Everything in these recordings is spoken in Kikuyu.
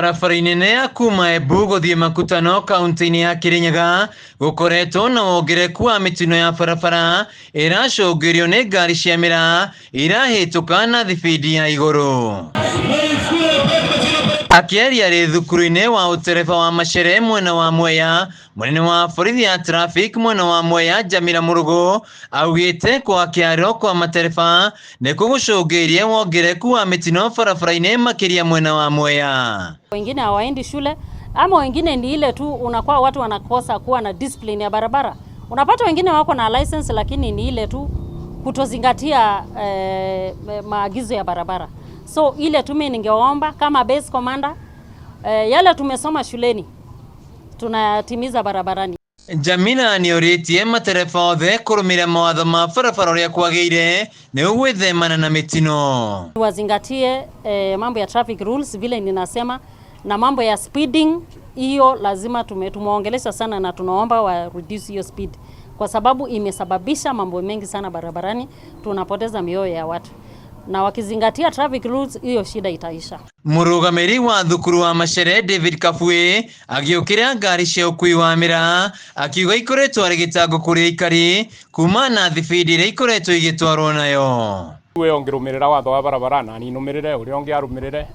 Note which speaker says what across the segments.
Speaker 1: Barabara nene ya kuma Embu gũthiĩ Makutano kaunti-inĩ ya Kirinyaga gũkoretwo na wongerereku wa mĩtino ya barabara ĩracũngĩrĩrio nĩ ngari cia mĩraa irahĩtũka na thibindi ya igũrũ. Akĩaria arĩ thukuru-inĩ wa ũtereba wa Macere mwena wa Mwea, mũnene wa borithi ya traffic mwena wa Mwea Jamila Mũrũgũ augĩte kwa kĩaro kwa matereba nĩ kũgũcũngĩrĩrie wongerereku wa mĩtino barabara-inĩ makĩria mwena wa Mwea.
Speaker 2: Wengine hawaendi shule ama wengine ni ile tu unakuwa watu wanakosa kuwa na discipline ya barabara. Unapata wengine wako na license lakini ni ile tu kutozingatia maagizo ya barabara. So ile tu mimi ningewaomba kama base commander, yale tumesoma shuleni tunayatimiza barabarani.
Speaker 1: Jamila nĩorĩtie matereba othe kũrũmĩrĩra mawatho ma barabara ũrĩa kwagĩrĩire nĩguo gwĩthemana na mĩtino.
Speaker 2: Wazingatie mambo ya traffic rules vile ninasema, na mambo ya speeding hiyo lazima tumeongelesha sana na tunaomba wa reduce hiyo speed kwa sababu imesababisha mambo mengi sana barabarani, tunapoteza mioyo ya watu, na wakizingatia traffic rules hiyo shida itaisha.
Speaker 1: Mũrũgamĩrĩri wa thukuru wa Macere David Kabue agĩũkĩra ngari cia ũkui wa mĩraa akiuga ikoretwo arĩ gĩtango kũrĩ aikari kuma na thibindi ĩrĩa ikoretwo igĩtwarwo nayo.
Speaker 3: We ũngĩrũmĩrĩra watho wa barabara na niĩ nũmĩrĩre ũrĩa ũngĩ arũmĩrĩre,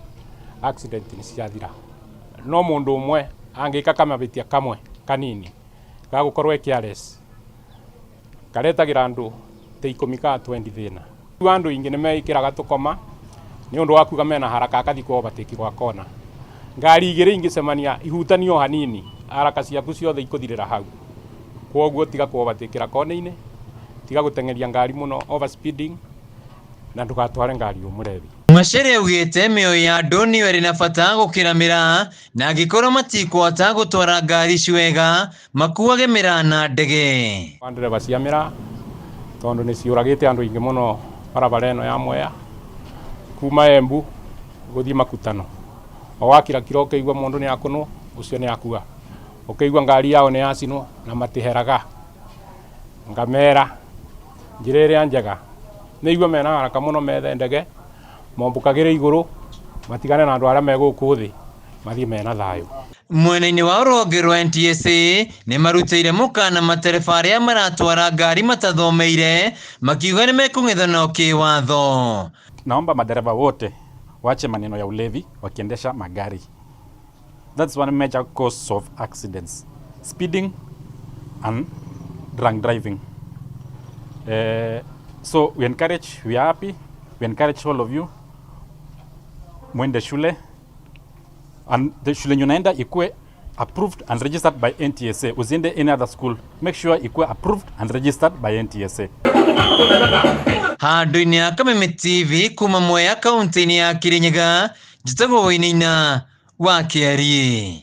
Speaker 3: accident nĩ ciathira. No mũndũ ũmwe angĩka kamavĩtia kamwe kanini ga gũkorwo e careless karetagĩra andũ ta ikũmi ka 20 thĩna. Rĩu andũ aingĩ nĩ meĩkĩraga tũkoma nĩ ũndũ wa kuga mena haraka akathi kũ overtake gwa kona. Ngari igĩrĩ ingĩcemania ihutanio hanini haraka ciaku ciothe ikũthirĩra hau. Kwoguo tiga kũ overtake kona-inĩ, tiga gũteng'eria ngari mũno over speeding na ndũgatware ngari wĩ mũrebi.
Speaker 1: Macere augĩte mĩoyo ya andũ nĩyo ĩrĩ na bata gũkĩra mĩraa na angĩkorwo matikũhota gũtwara ngari ici wega makuage mĩraa na ndege.
Speaker 3: Ndereba cia mĩraa tondũ nĩ ciũragĩte andũ aingĩ mũno barabara ĩno ya Mwea kuma Embu gũthiĩ Makutano. O wakira kira ũkĩigua mũndũ nĩ akũnwo ũcio nĩ akua, ũkĩigua ngari yao nĩ yacinwo na matiheraga. Ngamera njĩra ĩrĩa njega nĩ igua mena haraka mũno methe ndege mombũkagĩre igũrũ matigane na andũ arĩa me gũkũ thĩ mathiĩ mena thayũ.
Speaker 1: Mwena-inĩ wa rũhonge rwa NTSA nĩ marutĩire mũkana matereba arĩa maratwara ngari matathomeire makiuga nĩ mekũng'ethanwo kĩwatho.
Speaker 4: Naomba madereva wote waache maneno ya ulevi wakiendesha magari. That's one major cause of accidents. Speeding and drunk driving. So we encourage, we are happy, we encourage all of you mwende shule and the shule yenye unaenda ikuwe approved and registered by NTSA. Usiende any other school. Make sure ikuwe approved and registered by NTSA.
Speaker 1: Handũ-inĩ ya Kameme TV kuma Mwea kaunti-inĩ ya Kirinyaga, njĩtagwo Wainaina wa Kĩariĩ.